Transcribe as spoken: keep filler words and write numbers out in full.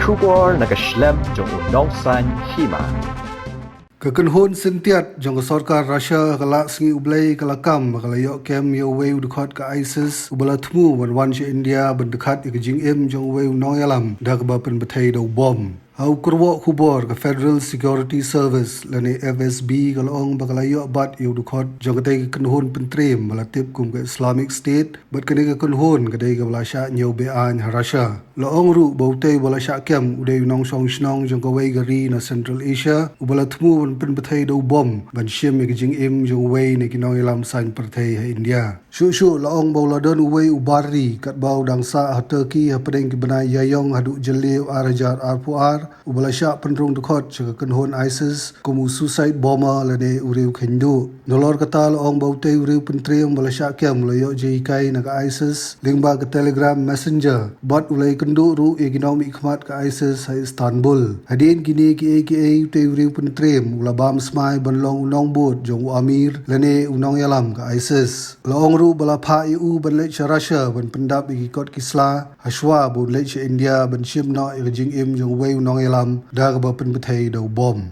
Khubor na ka shlem jong u nongsan hima. Ka kynhun syntiat jong ka sorkar Russia ka la sngi U Blei ka la kam ba ka la ïoh kem ïa uwei u dkhot ka ISIS uba la thmu ban wan sha India ban dkhat ïa ka jingim jong uwei u nongïalam da kaba pynbthei da u bom. Ha u kyrwoh khubor ka Federal Security Service lane F S B ka la ong ba ka la ïoh bat ïa u dkhot jong katei ka kynhun pyntriem ba la tip kum ka Islamic State, bad kane ka kynhun ka dei kaba la shah ñiew be-aiñ ha Russia. La ong ruh ba utei uba la shah kem u dei u nongshong shnong jong kawei ka ri na Central Asia uba la thmu ban pynbthei da u bom ban shim ïa ka jingim jong uwei na ki nongïalam saiñ pyrthei ha India. Shuh shuh la ong ba u la don uwei u bar ri katba u dang sah ha Turkey hapdeng ki bnai Ïaïong haduh Jylliew ar hajar arphew ar, uba la shah pynrung dkhot sha ka kynhun ISIS kum u suicide bomber lane u riew kheiñ duh. Nalor kata la ong ba utei u riew pyntriem ba la shah kem u la ïoh jinghikai na ka ISIS lyngba ka Telegram Messenger, bad u la ïakynduh ruh ïa ki nongmihkhmat ka ISIS ha Istanbul. Hadien kine kiei kiei utei u riew pyntriem u la bam smai ban long u nongbud jong u amir lane u nongïalam ka ISIS. La ong ruh ba la phah ïa u ban leit sha Russia ban pyndap ïa ki kot ki sla, hashwa ba un leit sha India ban shim noh ïa ka jingim jong uwei u nongïalam da kaba pynbthei da u bom.